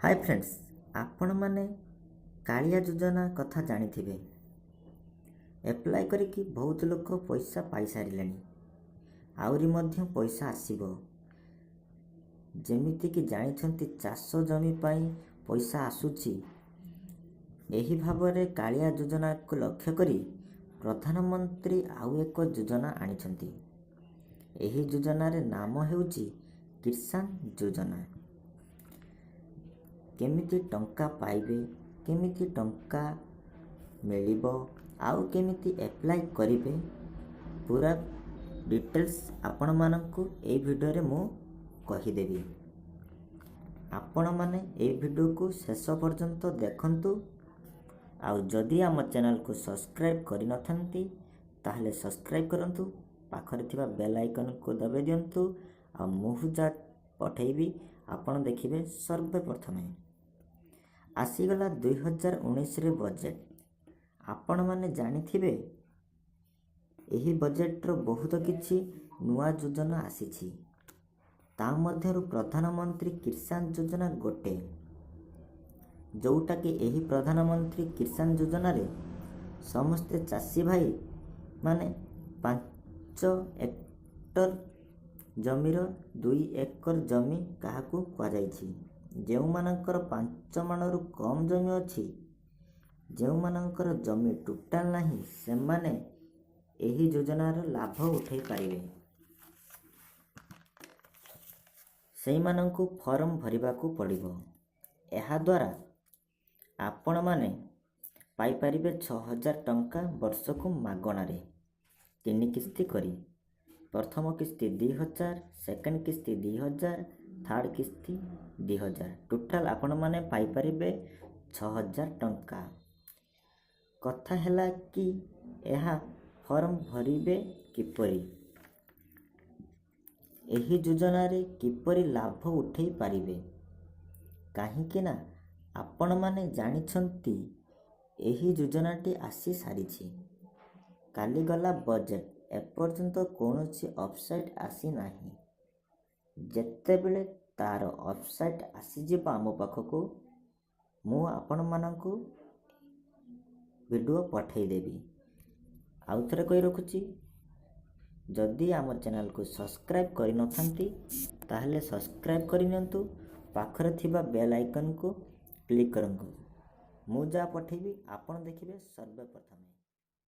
ହାଏ friends, ଆପଣମାନେ କାଳିଆ ଯୋଜନା କଥା ଜାଣିଥିବେ। ଆପ୍ଲାଏ କରିକି ବହୁତ ଲୋକ ପଇସା ପାଇସାରିଲେଣି, ଆହୁରି ମଧ୍ୟ ପଇସା ଆସିବ। ଯେମିତିକି ଜାଣିଛନ୍ତି, ଚାଷ ଜମି ପାଇଁ ପଇସା ଆସୁଛି। ଏହି ଭାବରେ କାଳିଆ ଯୋଜନାକୁ ଲକ୍ଷ୍ୟ କରି ପ୍ରଧାନମନ୍ତ୍ରୀ ଆଉ ଏକ ଯୋଜନା ଆଣିଛନ୍ତି। ଏହି ଯୋଜନାର ନାମ ହେଉଛି କିଷାନ ଯୋଜନା। କେମିତି ଟଙ୍କା ପାଇବେ, କେମିତି ଟଙ୍କା ମିଳିବ ଆଉ କେମିତି ଆପ୍ଲାଏ କରିବେ, ପୁରା ଡିଟେଲ୍ସ ଆପଣମାନଙ୍କୁ ଏଇ ଭିଡ଼ିଓରେ ମୁଁ କହିଦେବି। ଆପଣମାନେ ଏଇ ଭିଡ଼ିଓକୁ ଶେଷ ପର୍ଯ୍ୟନ୍ତ ଦେଖନ୍ତୁ। ଆଉ ଯଦି ଆମ ଚ୍ୟାନେଲକୁ ସବସ୍କ୍ରାଇବ୍ କରିନଥାନ୍ତି, ତାହେଲେ ସବସ୍କ୍ରାଇବ୍ କରନ୍ତୁ, ପାଖରେ ଥିବା ବେଲ୍ ଆଇକନ୍କୁ ଦବାଇ ଦିଅନ୍ତୁ ଆଉ ମୁଁ ଯାହା ପଠେଇବି ଆପଣ ଦେଖିବେ ସର୍ବେ ପ୍ରଥମେ। ଆସିଗଲା 2019ରେ ବଜେଟ୍। ଆପଣମାନେ ଜାଣିଥିବେ, ଏହି ବଜେଟ୍ର ବହୁତ କିଛି ନୂଆ ଯୋଜନା ଆସିଛି। ତା ମଧ୍ୟରୁ ପ୍ରଧାନମନ୍ତ୍ରୀ କିଷାନ ଯୋଜନା ଗୋଟେ, ଯେଉଁଟାକି ଏହି ପ୍ରଧାନମନ୍ତ୍ରୀ କିଷାନ ଯୋଜନାରେ ସମସ୍ତେ ଚାଷୀ ଭାଇ ମାନେ 5 ଏକର ଜମିର 2 ଏକର ଜମି କାହାକୁ କୁହାଯାଇଛି? ଯେଉଁମାନଙ୍କର 5 ମାଣରୁ କମ୍ ଜମି ଅଛି, ଯେଉଁମାନଙ୍କର ଜମି ଟୋଟାଲ୍ ନାହିଁ, ସେମାନେ ଏହି ଯୋଜନାର ଲାଭ ଉଠାଇ ପାରିବେ। ସେଇମାନଙ୍କୁ ଫର୍ମ ଭରିବାକୁ ପଡ଼ିବ। ଏହାଦ୍ୱାରା ଆପଣମାନେ ପାଇପାରିବେ 6000 ଟଙ୍କା ବର୍ଷକୁ ମାଗଣାରେ, ତିନି କିସ୍ତି କରି। ପ୍ରଥମ କିସ୍ତି 2000, ସେକେଣ୍ଡ କିସ୍ତି 2000, ଥାର୍ଡ଼ କିସ୍ତି 2000। ଟୋଟାଲ୍ ଆପଣମାନେ ପାଇପାରିବେ 6000 ଟଙ୍କା। କଥା ହେଲା କି ଏହା ଫର୍ମ ଭରିବେ କିପରି, ଏହି ଯୋଜନାରେ କିପରି ଲାଭ ଉଠାଇ ପାରିବେ? କାହିଁକି ନା ଆପଣମାନେ ଜାଣିଛନ୍ତି, ଏହି ଯୋଜନାଟି ଆସି ସାରିଛି। କାଲି ଗଲା ବଜେଟ୍, ଏପର୍ଯ୍ୟନ୍ତ କୌଣସି ୱେବସାଇଟ୍ ଆସିନାହିଁ। ଯେତେବେଳେ ତା'ର ୱେବସାଇଟ୍ ଆସିଯିବ ଆମ ପାଖକୁ, ମୁଁ ଆପଣମାନଙ୍କୁ ଭିଡ଼ିଓ ପଠାଇଦେବି। ଆଉ ଥରେ କହି ରଖୁଛି, ଯଦି ଆମ ଚ୍ୟାନେଲକୁ ସବସ୍କ୍ରାଇବ୍ କରିନଥାନ୍ତି, ତାହେଲେ ସବସ୍କ୍ରାଇବ୍ କରିନିଅନ୍ତୁ, ପାଖରେ ଥିବା ବେଲ୍ ଆଇକନ୍କୁ କ୍ଲିକ୍ କରନ୍ତୁ। ମୁଁ ଯାହା ପଠାଇବି ଆପଣ ଦେଖିବେ ସର୍ବପ୍ରଥମେ।